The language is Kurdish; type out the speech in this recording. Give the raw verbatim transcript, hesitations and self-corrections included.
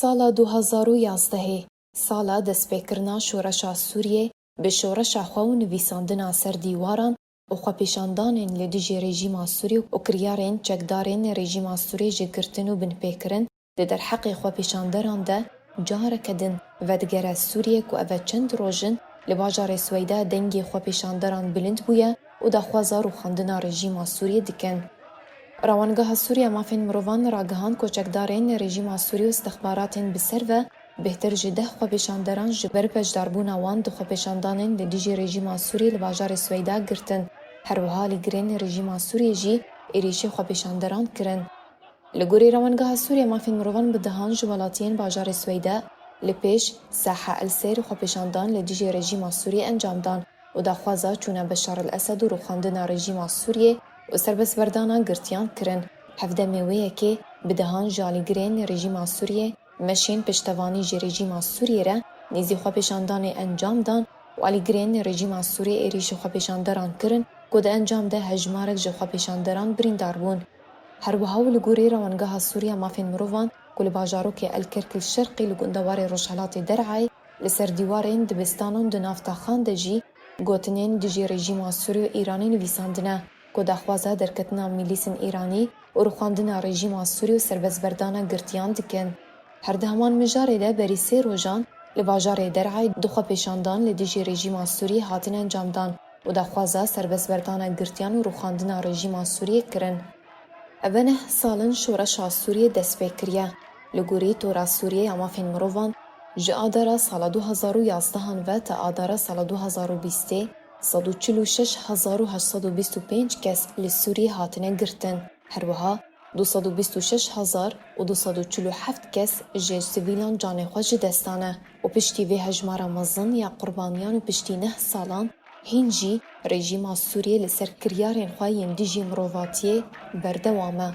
Sala du hazar û yazdehê, sala destpêkirina şoreşa Sûriyê, bi şoreşa xwe û nivîsandina ser dîwaran û xwepêşandanên li dijî rejîma Sûrî û kiryarên çekdarên rejîma Sûrî ji girtin û binpêkirin di derheqê xwepêşanderan de careke din vedigere Sûriyê ku ev e çend roj in li bajarê Sweyda dengê xwepêşanderan bilind bûye û daxwaza rûxandina rejîma Sûriyê dikin. Rawangeha Sûriya Mafên Mirovan ragihand ku çekdarên rejîma Sûrî û istixbaratên bi ser ve bêhtir ji deh xwepêşanderan ji ber beşdarbûna wan di xwepêşandanên li dijî rejîma Sûrî li bajarê Sweyda girtin. Her wiha alîgirên rejîma Sûriyê jî êrîşî xwepêşanderan kirin. Li gorî Rawangeha Sûriya Mafên Mirovan bi dehan ji welatiyên bajarê Sweyda li pêş Saha El Seyr xwepêşandan li dijî rejîma Sûriyê encam dan û daxwaza çûna Beşar El Esed û rûxandina rejîma Sûriyê û serbestberdana girtiyan kirin. Hevdemê wê yekê bi dehan ji alîgirên rejîma Sûriyê meşên piştevanî ji rejîma Sûriyê re nêzî xwepêşandanê encam dan û alîgirên rejîma Sûriyê êrîşî xwepêşanderan kirin ku di encam de hejmarek ji xwepêşanderan birîndar bûn. Her wiha û li gorî Rawangeha Sûriya Mafên Mirovan ku li bajarokê El Kerk El Şerqî li gundewarê rojhelatê Der'ayê li ser dîwarên dibistanan di nav taxan de jî gotinên dijî rejîma Sûrî û Îranê nivîsandine ku daxwaza derketina milîsên Îranî û rûxandina rejîma Sûrî û serbestberdana girtiyan dikin. Her di heman mijarê de berî sê rojan li bajarê Der'ayê du xwepêşandan li dijî rejîma Sûrî hatin encamdan û daxwaza serbestberdana girtiyan û rûxandina rejîma Sûriyê kirin. Ev e neh sal in şoreşa Sûriyê dest pê kiriye. Li gorî Tora Sûriyê ya Mafên Mirovan, ji Adara sala du hazar û yazdehan ve ta Adara sala du hazar û bîstê, sed û çil û şeş hezar û heşt sed û bîst û pênc kes li Sûriyê hatine girtin. Her wiha du sed û bîst û şeş hezar û du sed û çil û heft kes ji sivîlan canê xwe ji dest dane û piştî vê hejmara mezin ya qurbaniyan û piştî neh salan hîn jî rejîma Sûriyê li ser kiryarên xwe yên dijî mirovatiyê berdewam e.